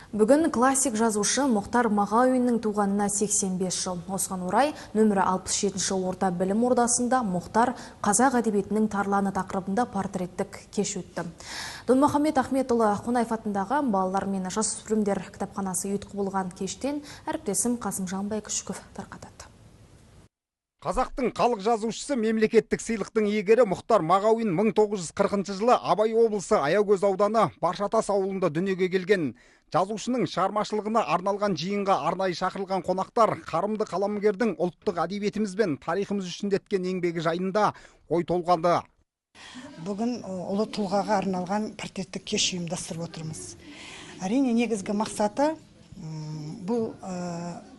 Бүгін классик жазушы Мұхтар Мағауиннің туғанына 85 жыл. Осыған орай нөмірі 67-ші орта білім ордасында Мұхтар қазақ әдебиетінің тарланы тақырыбында портреттік кеш өтті. Донмұхаммед Ахметұлы Қонаев атындағы балалар мен жасөспірімдер кітапханасы ұйытқы болған кештен әріптесім Қасымжан Байкүшіков тарқатады. Қазақтың халық жазушысы, мемлекеттік сыйлықтың иегері Мұхтар Мағауин 1940 жылы Абай облысы Аягөз ауданы Баршатас ауылында дүниеге келген. Жазушының шығармашылығына арналған жиынға арнайы шақырылған қонақтар қарымды қаламгердің ұлттық әдебиетіміз бен тарихымыз үшін еткен еңбегі жайында ой толғанды. Бүгін ұлы тұлғаға арналған портреттік кеш ұйымдастырып отырмыз. Әрине, негізгі мақсаты бұл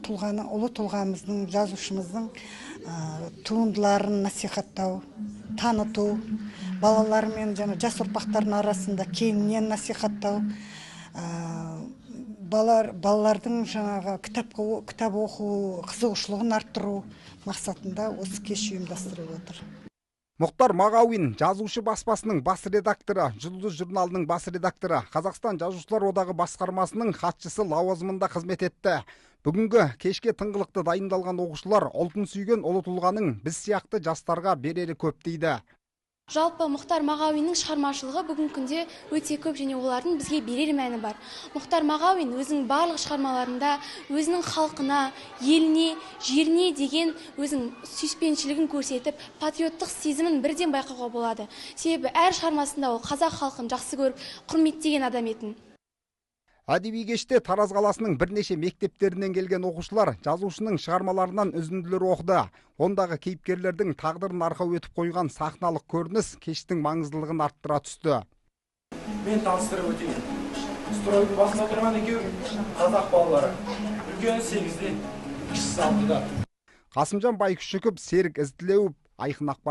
тұлғаның, ұлы тұлғамыздың, жазушымыздың туындыларын насихаттау, таныту, балалар мен және жас ұрпақтардың арасында кеңінен насихаттау, балалардың жаңағы кітап оқу қызығушылығын арттыру мақсатында осы кеш ұйымдастырылып отыр. Мұхтар Мағауин жазушы баспасының бас редакторы, Жұлдыз журналының бас редакторы, Қазақстан Жазушылар одағы басқармасының хатшысы лауазымында қызмет етті. Бүгінгі кешке тыңғылықты дайындалған оқушылар ұлтын сүйген ұлы тұлғаның біз сияқты жастарға берері көп дейді. Жалпы Мұхтар Мағауиннің шығармашылығы бүгінгі күнде өте көп және олардың бізге берер мәні бар. Мұхтар Мағауин өзінің барлық шығармаларында өзінің халқына, еліне, жеріне деген өзінің сүйіспеншілігін көрсетіп, патриоттық сезімін бірден байқауға болады. Себебі әр шығармасында ол қазақ халқын жақсы көріп, құрметтеген адам етін. Әдеби кеште Тараз қаласының бірнеше мектептерінен келген оқушылар жазушының шығармаларынан үзінділер оқыды. Ондағы кейіпкерлердің тағдырын арқау етіп қойған сахналық көрініс кештің маңыздылығын арттыра түсті. Мен таныстырып өтейін. Стройдың басында тұрған екеуі қазақ балалары. Үлкені 8-де, кішісі 6-да. Қасымжан Байкүшіков, Серік Ізділеуов, Айқын ақпарат.